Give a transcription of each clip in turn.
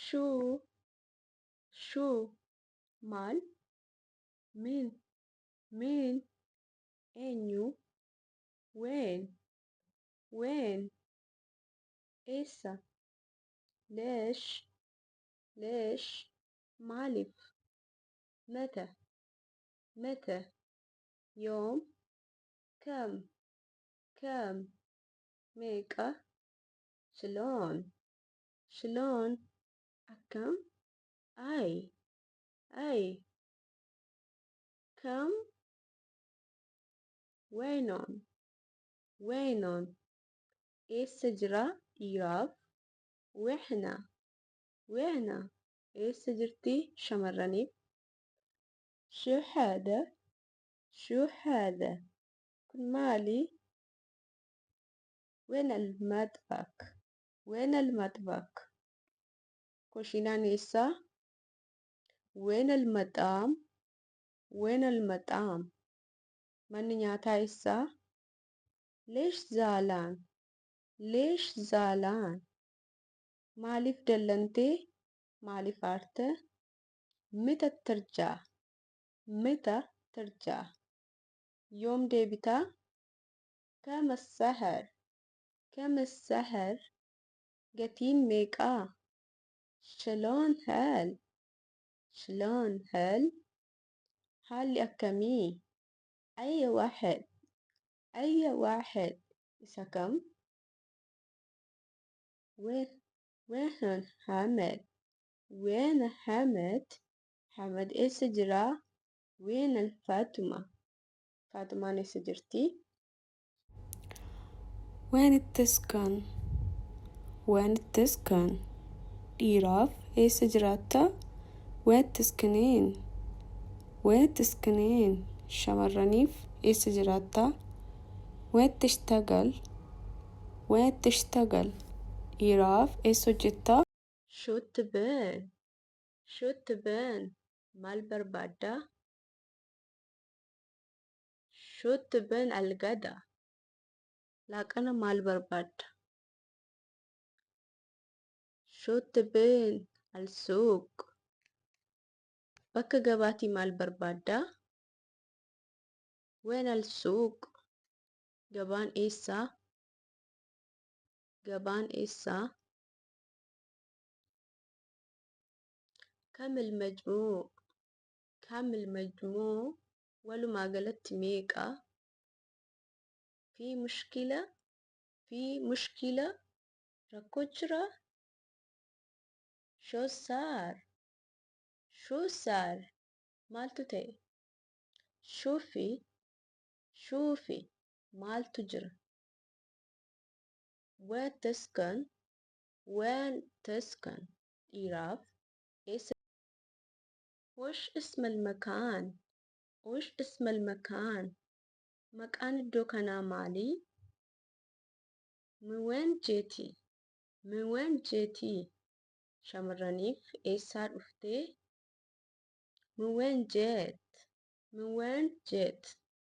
شو شو maal من من eenyu وين وين eessa ليش ليش maaliif متى متى yoom كم كم meeqa شلون شلون akkam أي أي كم وينون وينون eessa jira dhiiraaf وإحنا وإحنا eessa jirti shamarraniif شو هذا شو هذا kun maali وين المطبخ وين المطبخ kushiinaan eessa وين المطعم وين المطعم manni nyaataa eessa ليش زعلان ليش زعلان maaliif dallantee maaliif aarte متى ترجع متى ترجع yoom deebitaa كم السعر كم السعر gatiin meeqaa شلون حال شلون حال haalli akkamii أي واحد أي واحد isa kam وين وين حمد وين حمد حمد eessa jira وين الفاطمة Faaxumaan eessa jirti وين تسكن وين تسكن dhiiraaf eessa jiraatta وين تسكنين وين تسكنين shamarraniif eessa jiraatta وين تشتغل وين تشتغل dhiiraaf eessa hojjetta شو تبين شو تبين maal barbaadda شو تبين الغدا laaqana maal barbaadda شو تبين السوق bakka gabaatii maal barbaadda وين السوق gabaan eessa gabaan eessa كم المجموع كم المجموع walumaa galatti meeqa في مشكلة في مشكلة rakkoo jira شو صار شو صار maaltu ta'e شوفي شوفي maaltu jira وين تسكن وين تسكن dhiiraaf eessa وش اسم المكان وش اسم المكان maqaan iddoo kanaa maali من وين جيتي من وين جيتي shamarraniif eessaa dhufte من وين جيت من وين جيت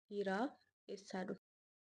dhiiraaf eessaa dhufte.